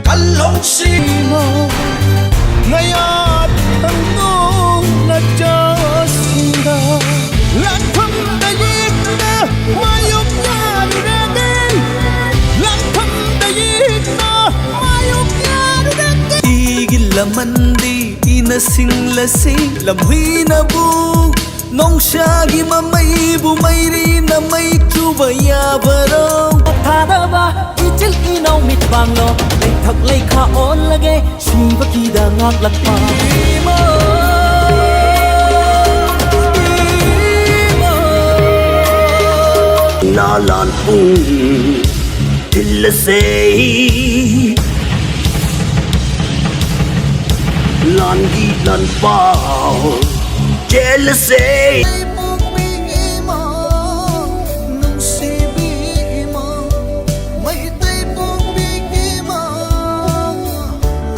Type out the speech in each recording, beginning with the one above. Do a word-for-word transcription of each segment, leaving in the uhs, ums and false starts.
ꯀꯜꯍꯧꯁꯤ꯫ ꯉꯌꯥꯠ ꯊꯪꯗꯣꯛꯅ ꯆꯥꯁꯤꯡꯗ ꯂꯥꯟꯐꯝꯗ ꯌꯦꯛꯅ ꯃꯥꯌꯣꯛꯅꯔꯨꯔꯒꯦ꯫ ꯂꯥꯟꯐꯝꯗ ꯌꯦꯛꯅ ꯃꯥꯌꯣꯛꯅꯔꯨꯔꯒꯦ꯫ ꯑꯩꯒꯤ ꯂꯃꯟꯗꯤ ꯏꯅ ꯁꯤꯡꯂꯁꯤ꯫ ꯂꯝꯍꯨꯏꯅꯕꯨ ꯅꯣꯡꯁꯥꯒꯤ ꯃꯃꯩꯕꯨ ꯃꯩꯔꯤꯅ ꯃꯩ ꯆꯨꯕ ꯌꯥꯕꯔꯣ? ꯊꯥꯗꯕ ꯏꯆꯤꯜ ꯏꯅꯥꯎ ꯃꯤꯠ ꯄꯥꯡꯂꯣ꯫ ꯂꯩꯊꯛ ꯂꯩꯈꯥ ꯑꯣꯜꯂꯒꯦ ꯁꯤꯕꯒꯤꯗ ꯉꯥꯛꯂꯛꯄ꯫ ꯏꯃꯥ, ꯏꯃꯥ꯫ ꯅꯥ ꯂꯥꯟ ꯄꯨꯡ ꯊꯤꯜꯂꯁꯦ꯫ ꯂꯥꯟꯒꯤ ꯂꯥꯟꯄꯥꯎ ꯆꯦꯜꯂꯁꯦ꯫ ꯃꯩꯇꯩ ꯄꯣꯛꯄꯤ ꯏꯃꯥ, ꯅꯨꯡꯁꯤꯕꯤ ꯏꯃꯥ, ꯃꯩꯇꯩ ꯄꯣꯛꯄꯤ ꯏꯃꯥ,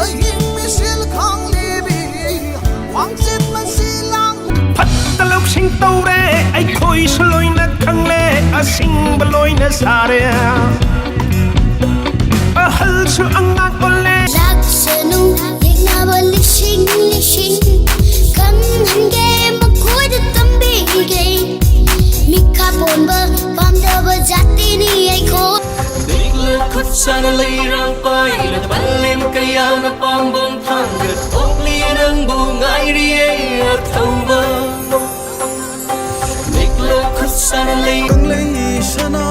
ꯑꯍꯤꯡ ꯃꯤꯁꯤꯜ ꯈꯥꯡꯂꯤꯕꯤ, ꯈ꯭ꯋꯥꯡꯆꯤꯠ ꯃꯁꯤ ꯂꯥꯡ꯫ ꯐꯠꯇ ꯂꯧꯁꯤꯡ ꯇꯧꯔꯦ, ꯑꯩꯈꯣꯏꯁꯨ ꯂꯣꯏꯅ ꯈꯪꯂꯦ, ꯑꯁꯤꯡꯕ ꯂꯣꯏꯅ ꯁꯥꯔꯦ꯫ ꯑꯍꯜꯁꯨ ꯑꯉꯥꯡ ꯑꯣꯜꯂꯦ꯫ ꯂꯥꯛꯁꯅꯨ ꯌꯦꯛꯅꯕ ꯂꯤꯁꯤꯡ ꯂꯤꯁꯤꯡ ꯈꯪꯍꯟꯒꯦ, ꯃꯈꯣꯏꯗ ꯇꯝꯕꯤꯒꯦ꯫ ꯃꯤꯈꯥ ꯄꯣꯟꯕ ꯄꯥꯝꯗꯕ ꯖꯥꯇꯤꯅꯤ ꯑꯩꯈꯣꯏ꯫ ꯂꯤꯛꯂ ꯈꯨꯠ ꯁꯥꯅ ꯂꯩꯔꯥꯡ ꯄꯥꯏꯅ ꯄꯂꯦꯝ ꯀꯌꯥꯅ ꯄꯥꯝꯕꯣꯝ ꯊꯥꯡꯒꯠ ꯊꯣꯛꯂꯤ ꯅꯪꯕꯨ ꯉꯥꯏꯔꯤꯌꯦ ꯑꯊꯧꯕ꯫ ꯂꯤꯛꯂ ꯈꯨꯠ ꯁꯥꯅ ꯂꯩ ꯀꯪꯂꯩ ꯁꯅꯥ